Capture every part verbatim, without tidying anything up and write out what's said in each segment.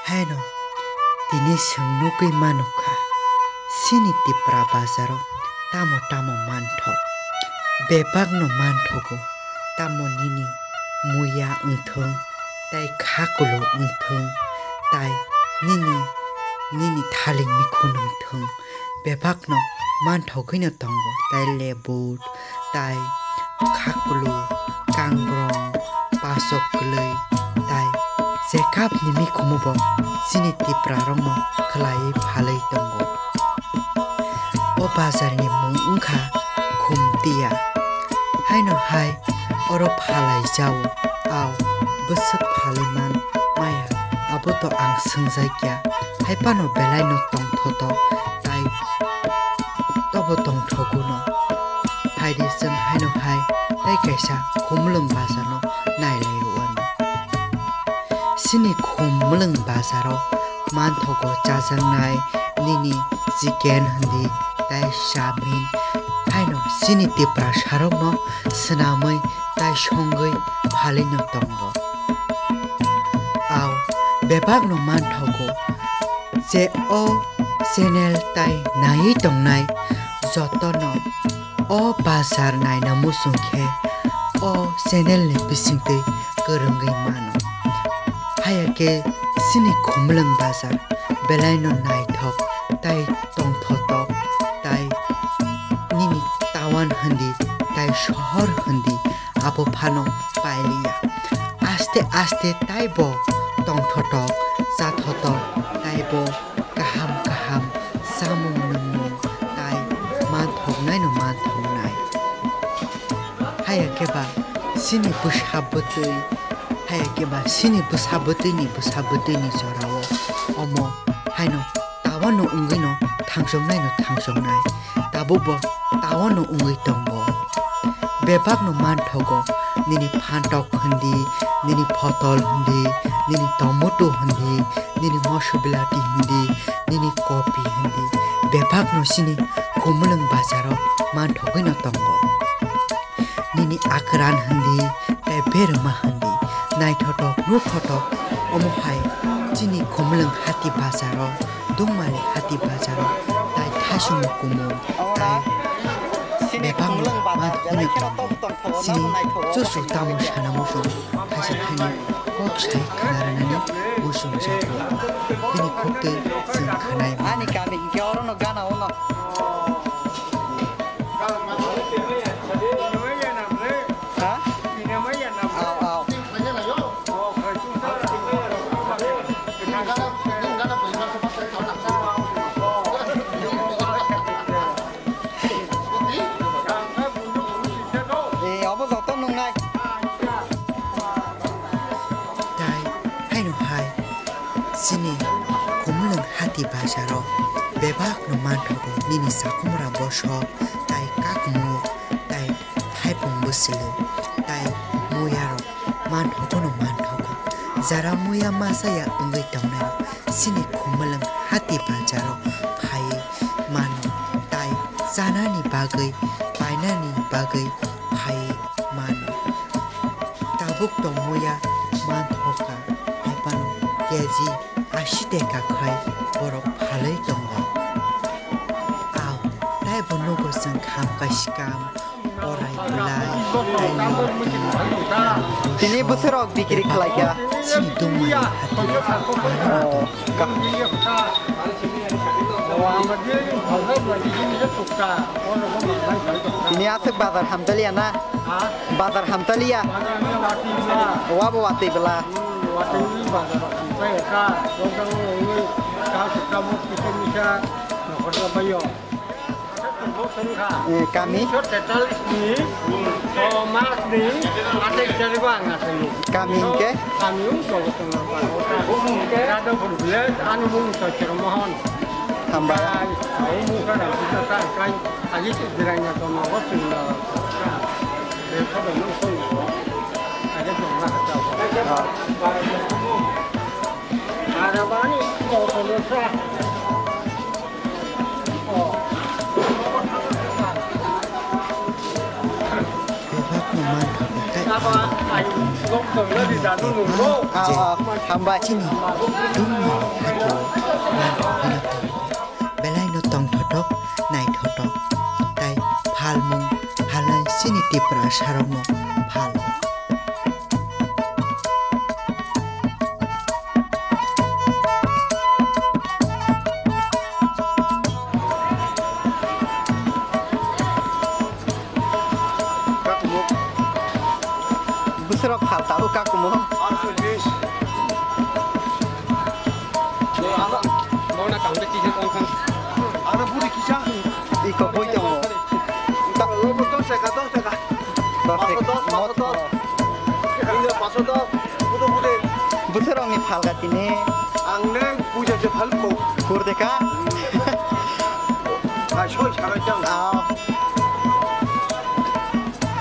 Haino tini chwng nugwi mano kha, chini Tipra bazaro tamo tamo manthok, bebakno manthogo, tamo nini muya wngthung, tai khakulo wngthung, tai nini, nini thaling mikhun wngthung, bebakno manthogwino tongo, tai lebur, tai khakulu, kangrong, pasok kwlwi, tai Jekabni mikhumu bo chini Tiprarokno khlaiwi phalwi tongo. O bazarni mung wngkha Khumtia. Haino hai oro phalai jao, ao bwswk phalwi man maya, abo to ang swngjakya. Hai phano belaino tongthoto tai tobo tongthoguno. Phaidi chwng haino hai tei kaisa Khumulwng bazarno nailai rwano. Chini Khumulwng bazaro manthogo chajaknai nini chicken hindi tai chowmin, haino chini Tiprasarokno swnamwi tai songwi phalwino tongo. Ao bebakno manthogo je o channel tai naiwi tongnai jotono o bazar naina muchung khe o channel ni bisingtwi kwrwngwi mano. Haya khe chini Khumulwng bazar belaino naithok tai tongthotok tai nini town hindi tai sohor hindi abo phano pailiya. Aste aste taibo tongthotok, chathotok, taibo kaham kaham samung nungmung tai manthoknaino manthoknai. Haya khe ba chini bwsa bwtwi, haya khe ba chini bwsa bwtwini bwsa bwtwini jorao omo haino tawano wngwino thangsoknaino thangsoknai, tabukbo tawano wngwi tongo. Bebakno manthogo, nini phantok hindi, nini photol hindi, nini tomato hindi, nini moso bilati hindi, nini kopi hindi, bebakno chini Khumulwng bazaro manthogwino tongo. Nini akran hindi, tei berma hindi, naithotok, nukhotok, omo hai chini Khumulwng hati bazaro, Dungmali hati bazaro, tai thaichung kumung, tai bebakno manthogwino tongo. Chini chuchu tamo sana muchung, thaisa thaini kok sai khna rwnani muchung jago. Bini khuktwi chwng khwnai mano. Ani kami hinkhe orono gana ono. Ha? Ao, ao. Eh, obo joto nungnai. Tai haino hai chini Khumulwng hati bazaro bebakno manthogo nini sakhumra bosok tai kakmuk tai thaipung bwswlwng tai muyarok manthogono manthogo. Jara muya masa ya wngwi tongnai chini Khumulwng hati bazaro phaiwi mano tai chanani bagwi painani bagwi phaiwi mano. Tabuk tongmuya manthoka hai phano K G ashi teka khai borok phalwi tongo. Ao taibo nugo chwng kham kaisa kam. Orai bulai, tei murti, tini bwswrok bikiri khlaikha. Chini dongmani hati manwi tongkha. Tini aswk bazar hamtaliya na? Bazar hamtaliya? Wabo watwi bwla. Eh, kami? Unisho tetalis ni, oh, mas ni, athai tarik o ang asai. Kami hingke? Kami wng Jogotondro Paro. Yadavpur village, ani mung Chaitya Mohan. Hambai. Ai, au mung ka ram kita ta kai, agi tu dirang na to no, o sing na. Be ko be no song no. Agi tu na ta. Ah. Ara bani, ko ko sa. Bebakno manthogo tei abo Ah, ah, hambai. Chini dungni hato belai no tongthotok, naithotok, tai phalmung, phalnai chini Tiprasa rokno phal. Kakumo. Bwswrok phal tabuk kakumo. Arso bis. Ano, ano buri kisa. Iko boi tongo. Dos taka, dos taka. Dos taka. Paso dos, paso dos. Ini paso dos. Puto pute. Bwswrokni phalga tini. Ang neng puja je phalko. Kurdeka. Ai, soi sarai jang. Ah.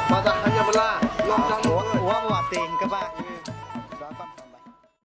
Baja hanya bela. Lockdown. Wa, wa, wa, te, hingke ba.